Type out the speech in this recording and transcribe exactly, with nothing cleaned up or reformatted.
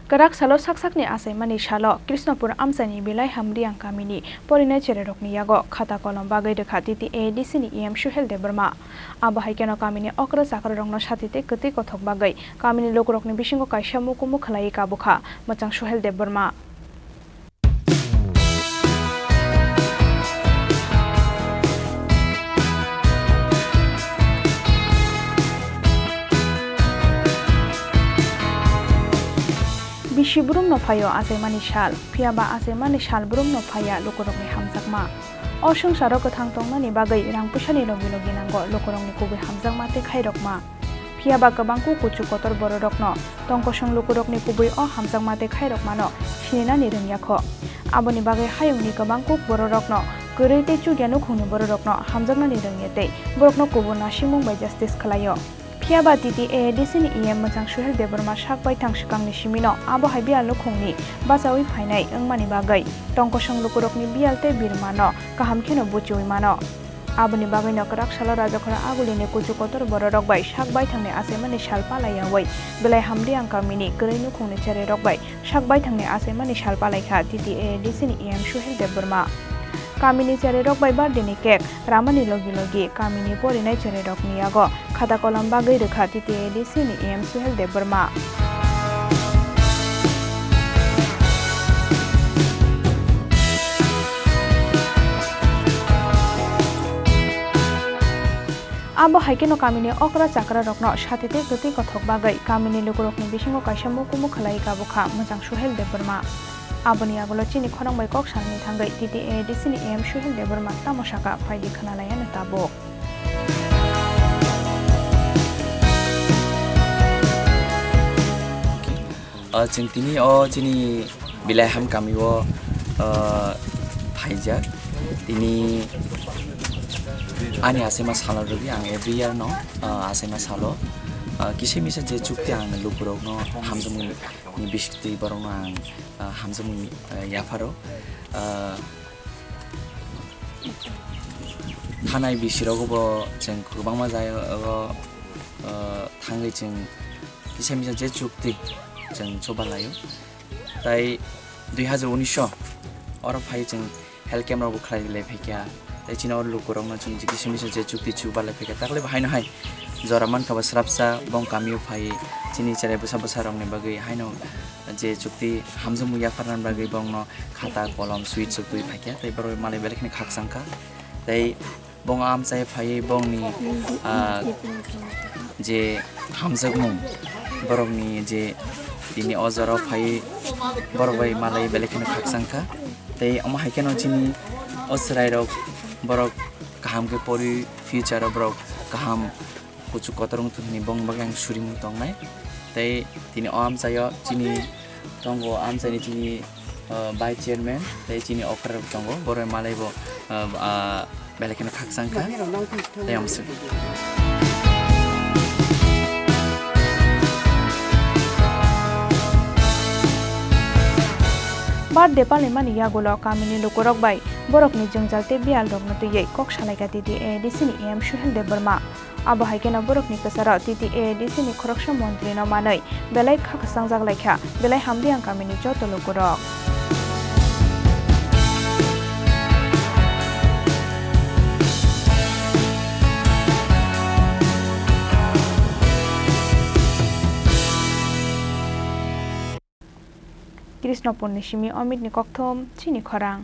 Kwrak salo sak sakni achaimani salo Krishnapur amchaini Belai Hamriang kamini porinai chererokni yago khata kolom bagwi rwkha T T A A D C ni E M Suhel Debbarma. Abo hai kheno kamini okra chakrarokno sati tei kwtwi kothok bagwi kamini lukurokni bisingo kaisa mukumu khwlaiwi kabukha mwchang Suhel Debbarma. Bisi brumno phaio achaimani sal, phiya ba achaimani sal brumno phaiya lukurokni hamjakma. O swngcharo kwthang tongnani bagwi rang puisani logi logi nango lukurokni kubui hamjakma tei khairokma. Phiya ba kwbang kuk kuchuk kotor bororokno tongkosong lukurokni kubui o hamjakma tei khairokmano sininani rwngya kho. Aboni bagwi hayungni kwbang kuk bororokno kwrwi tei chukya nukhungni bororokno hamjaknani rwngya tei borokno kubun nasimung bai justice khwlaio. Phiya ba T T A A D C ni E M mwchang Suhel Debbarma sak baithang swkangni simino abo hai biyal nukhungni bachaui phainai wngmani bagwi tongkosong lukurokni biyal tei birmano kaham kheno buchiui mano. Aboni bagwino kwrak salo Rajakhora Agulini kuchuk kotor bororok bai sak baithangni achaimani sal palaiyaui Belai Hamriang kamini kwrwi nukhungni chererok bai sak baithangni achaimani sal palaikha T T A A D C ni E M Suhel Debbarma. Kamini chererok bai birthday ni cake ramani logi logi kamini porinai chererokni yago khata kolom bagwi rwkha T T A A D C ni E M Suhel Debbarma. Abo hai kheno kamini okra chakrarokno sati tei kwtwi kothok bagwi kamini lukurokni bisingo kaisa mukumu khwlaiwi kabukha mwchang Suhel Debbarma. Aboni yagulo chini khorang bai kok sanani thangwi T T A A D C ni E M Suhel Debbarma tamo saka phaidi khwnalaiano tabuk. Ah, chwng tini o chini Bilaiham kami o, ah, phaijak. Tini ani achaima salo rwgwi ang every year no, ah, achaima salo, ah, kisa misa je chukti ang lukurokno hamjakmani bisingtwi borokno ang, ah, hamjakmani, ah, yapharo. Ah, thanai bisirogo bo chwng kwbangma jaga o, ah, thangwi chwng kisa misa je chukti chwng chuba laio. Tai dui hazar unis o oro phai chwng health camp rok bo khlai lai phaikha. Tai chini oro lukurokno chwng je kisa misa je chukti chuba lai phaikha. Takle bo haino hai jora mankha bo srapsa bong kamio phai chini cherai bwsa bwsa rokni bagwi haino je chukti hamjakmung yapharnani bagwi bongno khata kolom sweet sok twi phaikha. Tai borok malai belai kheno khakchangkha. Tai Bong amchai phaiwi bongni, ah, je hamjakmung, borokni je tini o jorao phaiwi borok bai malai belai kheno khakchangkha. Tei omo hai kheno chini o chwrairok borok kaham khe pori future o borok kaham kuchuk kotor wngthok hinwi bongni bagwi ang surimung tongnai. Tei tini o amchaio chini tongo, amchaini chini, ah, vice chairman tei chini okra rok tongo, borok malai bo, ah, ah, belai kheno khakchang kha. Tei amswk. Birthday palaimani yagulo kamini lukurok bai borokni jwngjal tei biyal rokno twiwi kok salaikha T T A A D C ni E M Suhel Debbarma. Abo hai kheno borokni kwcharo T T A A D C ni khoroksa montri no manwi belai kha kwchangjak lai kha, belai hamdi ang kamini joto lukurok. Krishnapur ni simi Omit ni kokthum chini khorang.